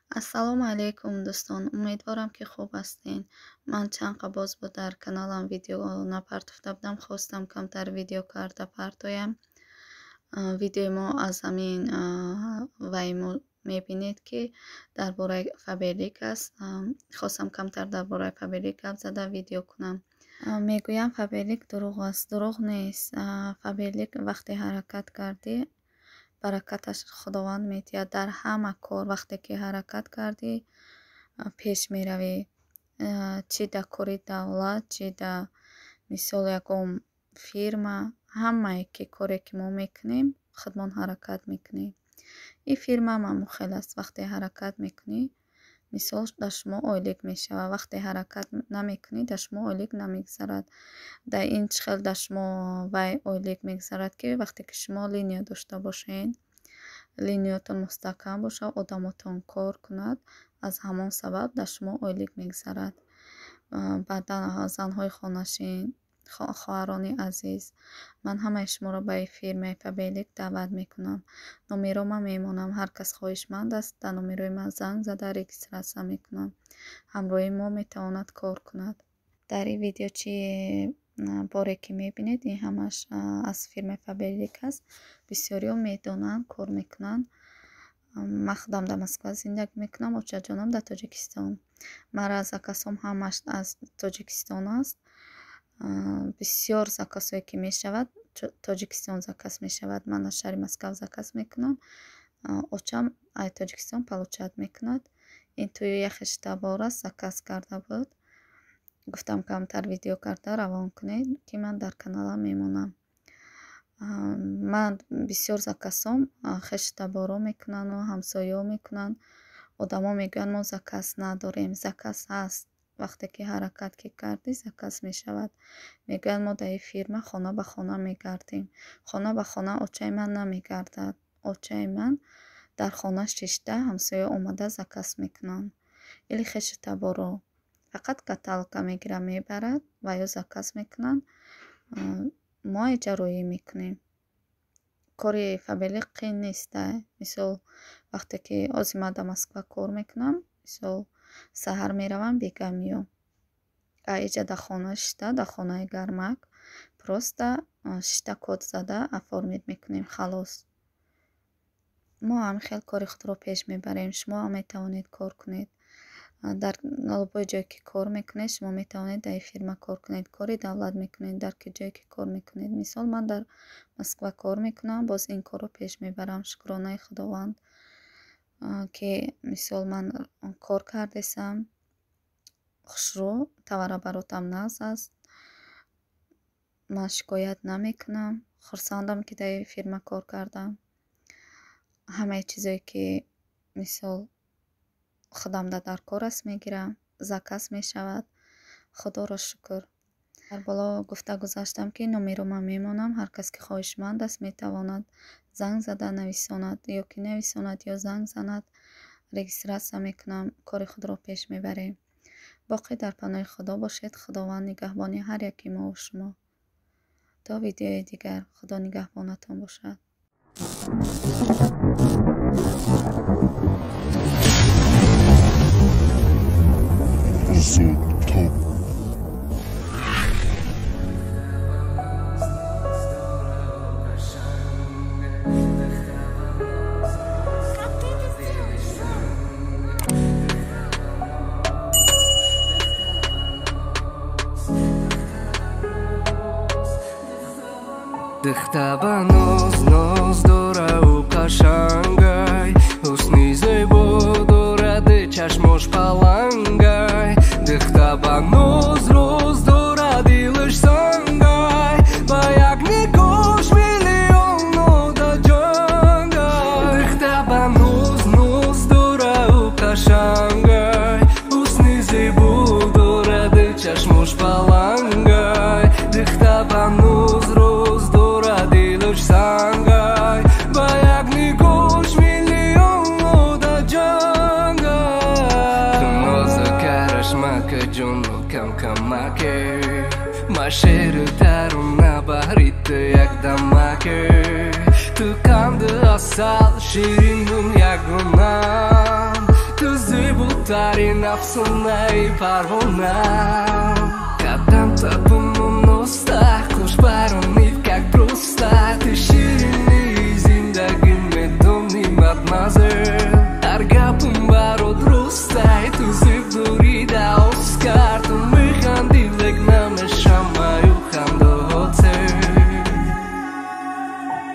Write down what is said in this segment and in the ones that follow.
Ассалому алайкум, дӯстон. Умедворам, ки хуб ҳастен. Ман чанд қа боз бо дар каналам видео напартофта будам, хостам камтар видео карда партоям. Видеои мо аз ҳамин вай мо мебинед, ки дар бораи Фаберлик аст. Хостам камтар дар бораи Фаберлик гап зада видео кунам. Мегӯям, Фаберлик дурӯғ аст. Дурӯғ нест. Фаберлик вақте ҳаракат кардӣ, баракаташ Худованд медиҳад. Дар ҳама кор вақте ки ҳаракат кардӣ, пеш меравӣ. Чӣ дар кори давлат, чӣ дар мисол ягон фирма, ҳамае ки коре ки мо мекунем, худмон ҳаракат мекунем. Ин фирмаам ҳамон хел аст. Вақте ҳаракат мекунӣ, мисол, дар шумо ойлик мешавад. Вақте ҳаракат намекунӣ, дар шумо ойлик намегузарад. Дар ин чӣ хел дар шумо вай ойлик мегузарад, ки вақте ки шумо линия дошта бошед, линиятон мустаҳкам бошад, одамотон кор кунад, аз ҳамон сабаб дар шумо ойлик мегузарад. Баъдан занҳои хонашин, хоҳарони азиз, ман ҳамаи шуморо ба фирмаи Фаберлик даъват мекунам. Номеро ман мемонам. Ҳар кас хоҳишманд аст, дар номерои ман занг зада регистрация мекунам. Ҳамроҳи мо метавонад кор кунад. Дар ин видео чӣ боре ки мебинед, ин ҳамаш аз фирмаи Фаберлик аст. Бисёриҳо медонанд, кор мекунанд. Ман худам дар Москва зиндагӣ мекунам, очаҷонам дар Тоҷикистон. Мара заказҳом ҳамаш аз Тоҷикистон аст. Бисёр заказҳое ки мешавад, Тоҷикистон заказ мешавад. Ман аз шаҳри Москва заказ мекунам, очам аз Тоҷикистон получать мекунад. Ин тӯи яхеш табор аст, заказ карда буд. Гуфтам, камтар видео карда равон кунед, ки ман дар каналам мемонам. Ман бисёр заказҳом хешу таборо мекунану ҳамсояҳо мекунанд. Одамо мегӯянд, мо заказ надорем. Заказ ҳаст. Вақте ки ҳаракат ки кардӣ, заказ мешавад. Мегӯянд, мо дар ин фирма хона ба хона мегардем. Хона ба хона очаи ман намегардад. Очаи ман дар хона шишта, ҳамсоя омада заказ мекунанд. Или хешу таборо. Фақат каталка мегирад, мебарад ва ё заказ мекунанд. Мо иҷа роӣ мекунем. Кори Фаберлик қиин нест. Мисол, вақте ки ҳозир ман дар Москва кор мекунам, мисол, саҳар меравам, бега меём. А иҷа дар хона шишта, дар хонаи гармак, просто шишта код зада оформить мекунем, халос. Мо ҳамин хел кори худро пеш мебарем. Шумо ҳам метавонед кор кунед. Дар любой ҷое ки кор мекунед, шумо метавонед дар ин фирма кор кунед. Кори давлат мекунед, дар ки ҷое ки кор мекунед. Мисол, ман дар Москва кор мекунам, боз ин корро пеш мебарам. Шукронаи Худованд, ки мисол ман кор кардесам, хушрӯ, товарооборотам нағз аст. Ман шикоят намекунам. Хурсандам, ки дар ин фирма кор кардам. Ҳамаи чизое ки мисол худам дар кор аст, мегирам, заказ мешавад. Худоро шукр. Дар боло гуфта гузаштам, ки номеро ман мемонам. Ҳар кас ки хоҳишманд аст, метавонад занг зада нависонад ё ки нависонад ё занг занад, регистрация мекунам, кори худро пеш мебарем. Боқӣ дар паноҳи Худо бошед. Худованд нигаҳбони ҳар яки мову шумо. То видеои дигар, Худо нигаҳбонатон бошад. Top. Дихтаба ноз ноз дора ӯ қашангай, ҳусни зебо дорад, чашмош палангай. Дихтаба ноз роз дора, дилаш сангай, ба як нигош миллион нода ҷангай. Дихтаба ноз ноз дора ӯ қашангай, ҳусни зебо дорад, чашмош палангай. Дихтаба ноз роз дора, дилаш сангай, ба як нигош миллион нода ҷангай. Ту нозу карашмака, ҷону камкамаке, ма шеру таруна баҳри ту якдамаке. Ту қанду асал, ширину ягонам, ту Зеботарин афсонаи парвона. Қадам табумоноста, хуш баронид как просто. Ты ширини зиндагӣ медонӣ мадмазел. Ҳар гапум барот ростай, ту зеб дорӣ да Оскар. Ту механдӣ, лек намешамаю хандаҳоте.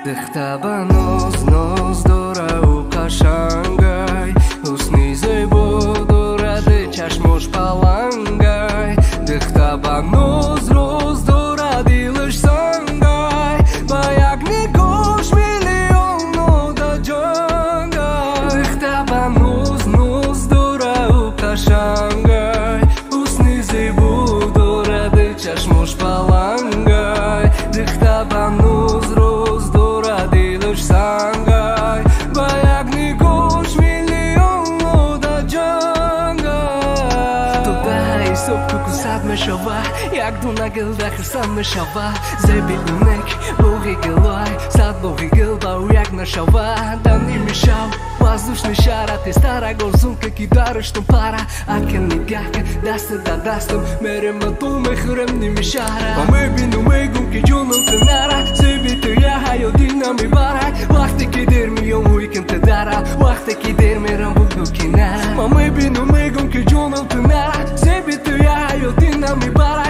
Духта ба ноз ноз дорау қашангай, ҳусни зебо дорад чашмош палангай. Духта ба ноз роз дорад дилаш сангай, ба як нигоҳш миллион нода ҷангай. Духта ба ноз ноз дорау қашангай, ҳусни зебо дорад чашмош палангай. Духта ба ноз роз дорад дилаш сангай, ба як нигоҳш миллион нода ҷангай. Ту даҳа ҳисоб куку сад мешава, як дуна гил да хирсанд мешава. Зеби унек боғи гилой, сад боғи гил ба ӯ як нашава. Да ними шав воздушный шара, тезтара горзун ки дараштон пара. Ака нигаҳ ка даста да дастам, мерем ба ту мехӯрем ними шаҳра. Ва мебину мегум ки ҷонам ту нара, зеби ту я ҳаёти намебара. Вақте ки дер миём ҳуй кун ту дара, вақте ки дер мерам бугӯ ки нара. Ва мебину мегум ки ҷонам ту нара, зеби ту я ҳаёти намебара.